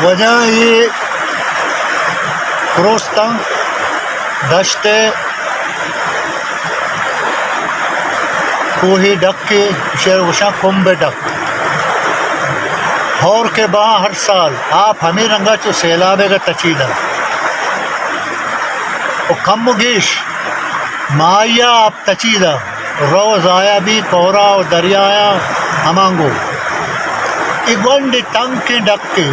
واجہ اے کروستاں دشت ءِ کوہی ڈک ءَ، شہر گوشاں کمب ڈک۔ ہور کہ باں ہر سال آپ ہمے رنگا چو سیلاب ءَ گا تچیدہ۔ و کم و گیش ماہیا آپ تچیدہ۔ رو ضائع بی، کورا و دریایا ہمانگو۔ اے گونڈے تنکیں ڈکے۔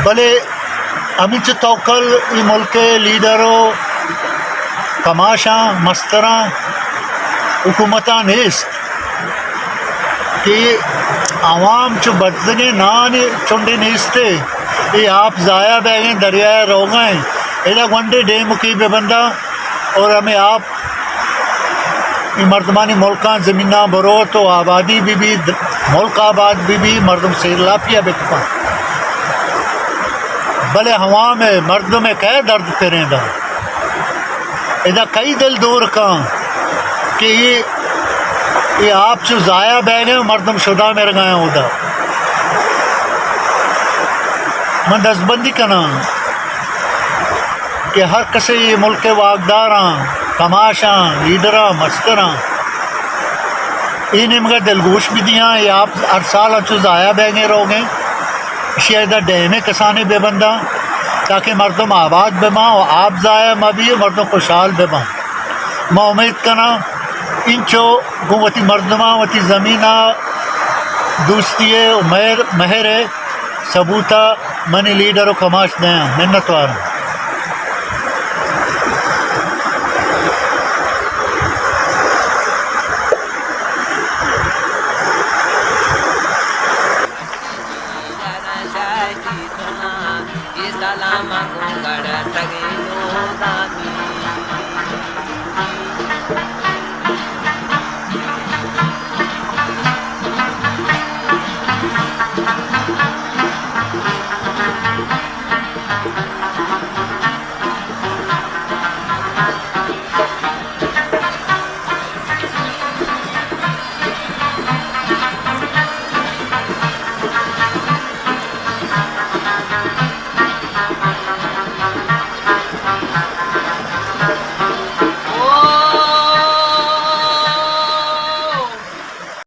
بلے ہمینچو توکل اے ملک ءِ لیڈر و کماشاں، مستراں، حکومتاں نیست کہ عوام چو بزگیں نان چنڈے نیستے، اے آپ ضائع بیگیں، دریائے روگائیں، ادا گونڈے ڈیمکی بہ بنداں اور ہمیں آپ اے مردمانی ملکاں زمیناں بروت و آبادی بہ بی، ملک آباد بہ بی، مردم سیرلاپیا بہ کپاں۔ بلے عوام ءِ، مردم ءِ کئے درد پریندا؟ ادا کئی دل دور کاں کہ اے، اے آپ چو ضائع بیگیں و مردم شدا مرگائیں اودا۔ من دزبندی کناں کہ ہر کسے اے ملک ءِ واکداراں، کماشاں، لیڈراں، مستراں اے نیمگا دلگوش بدیاں، اے آپ ہر سال انچو ضائع بیگیں روگیں، اشی ادا ڈیمے کسانے بہ بنداں تاکہ مردم آباد بہ باں و آپ ضائع مہ بی، مردم خوشحال بہ باں۔ ما امید کناں انچو گوں وتی مردماں، وتی زمیناں دوستی ءِ و مہر، مہر ءِ ثبوت ءَ منی لیڈر و کماش دیاں۔ منتواراں۔